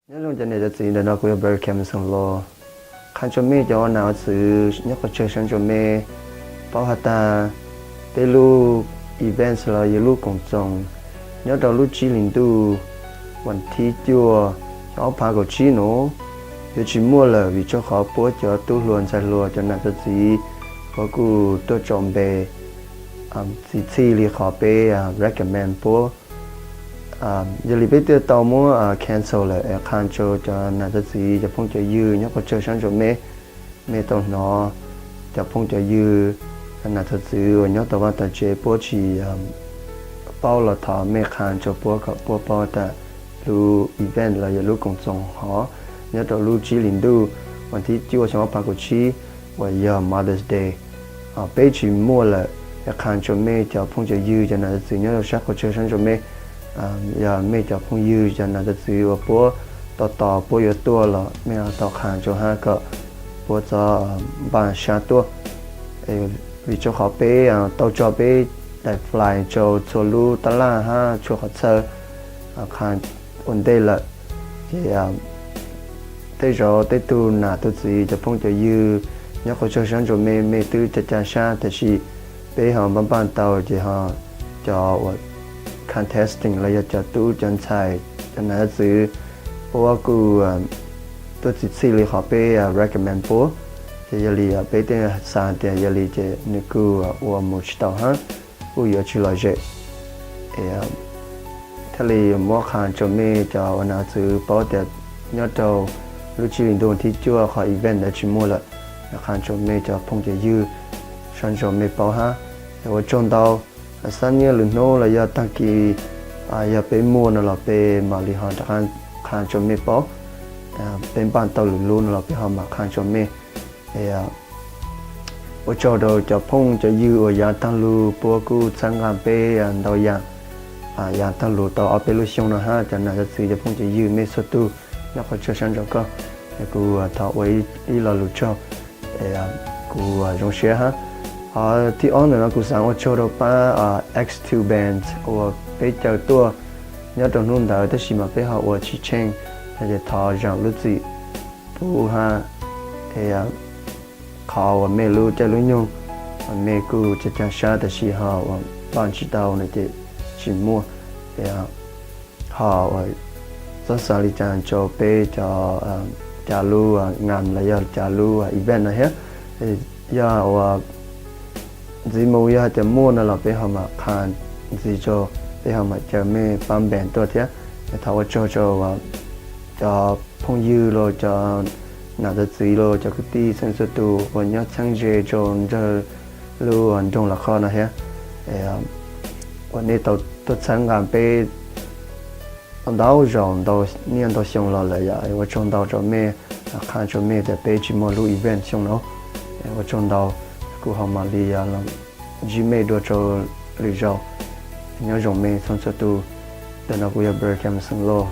Nyob zoo cov niam cov txiv, ntawm no kuv yog Brother Kevin Xeem Los. Qha rua mej cov ua nam ua txwv nyob qhov chaw sab ntsuas mej paub has tas peb lub events los yog lub koom txoos nyob rau lub tsib hlis ntuj vas thib cuaj xyoo ob phav kaum tsib nuav yuav tsis muaj lawm vim rua qhov puab cov tub hluas ntxhais hluas cov nam cov txiv puab kuj tuaj tsaus npe txhij txhij li qhov peb recommend puab. Yog li peb twb tau muab cancel lawm es qha rua cov nam cov txiv cov phooj cov ywg nyob qhov chaw sab ntsuas mej, mej tau hnov cov phooj cov ywg nam cov txiv uas nyob tau vaj tau tsev puab tsis paub los thov mej qha rua puab kom puab paub tas lub event los yog lub koom txoos hov nyob rau lub tsib hlis ntuj vas thib cuaj xyoo ob phav kaum tsib uas yog Mother's Day peb tsis muaj lawm. Es qha rua mej cov phooj cov ywg cov nam cov txiv nyob rau sab qhov chaw sab ntsuas mej, yog mej cov phooj ywg cov nam cov txiv uas puab tos tos puab yuav tuaj los mej tau qha rua hab kom puab txhob npaj sab tuaj. Vim rua qhov peb tau tso peb daim flyer rua txhua lub tab laj hab txhua qhov txhawb qha ua ntej lawm, ces tej zaum tej tug nam tug txiv cov phooj cov ywg nyob qhov chaw sab ntsuas mej, mej twb ca ca sab, tab sis peb ho npaj npaj tau ces ho cov uas contestant los yog cov tub cov ntxhais cov nam cov txiv puab kuj tuaj txhij txhij li qhov peb recommend puab, ces yog li peb tej xav tias yog li ces nws kuj ua mus tsis tau hab, kuj yuav tsis lom zem. Thiaj li muab qha rua mej cov ua nam txiv paub tias nyob rau lub tsib hlis ntuj thib cuaj qhov event ntawd tsis muaj lawm, qha rua mej cov phooj cov ywg sab ntsuas mej paub hab. Es ua tsaug ntau, xab niaj lwm hnub los yog tag kis yog peb muaj no los peb mam li ho rov qha rua mej paub. Peb npaj tau lwm lub no los peb ho mam qha rua mej. Ua tsaug rau cov phooj cov ywg uas yav taag lug puab kuj txhawb nqaa peb ntau yaam. Yav taag lug tau ob peb lub xyoo no hab cov nam cov txiv cov phooj cov ywg mej txhua tug nyob qhov chaw sab ntsuas koj, kuv thov ua ib lo lus tsaug, kuv zoo siab hab. Ho thib ob ntawm no kuv xaav ua tsaug rau pab X two Band uas peb caw tuaj nyob rau hnub ntawd tab sis mas peb ho ua tsis tsheej, ces thov zaam lub txim pub hab. Es qhov uas mej lub caij lub nyoog mej kuj ca ca sab tab sis ho ua npaj tsis tau no ces tsis muaj. Es ho ua txhob xaav li cas rau peb cov, cas lub ngam los yog cas lub event no thiab. Yog ua ntxiv mus yog hais tias muaj no los peb ho mam qha ntxiv rau, peb ho mam caw mej pab npees tuaj thiab. Es thov ua tsaug rau cov phooj ywg los cov nam cov txiv los cov kwv tij txheej txhua tus uas nyob txheeb ze rau nraag lub nroog Los Qhoj no thiab. Uas nej tau tuaj txhawb nqaa peb ntau zaus ntau niaj ntau xyoo los lawm yom. Ua tsaug ntau rau mej, qha rau mej tias peb tsis muaj lub event xyoo no. Ua tsaug ntau, kuv ho mam li ntsib mej dua rau lwm zaus. Nyob zoo mej txhua txhua tus. Ntawm no kuv yog Brother Cam Xeem Lauj.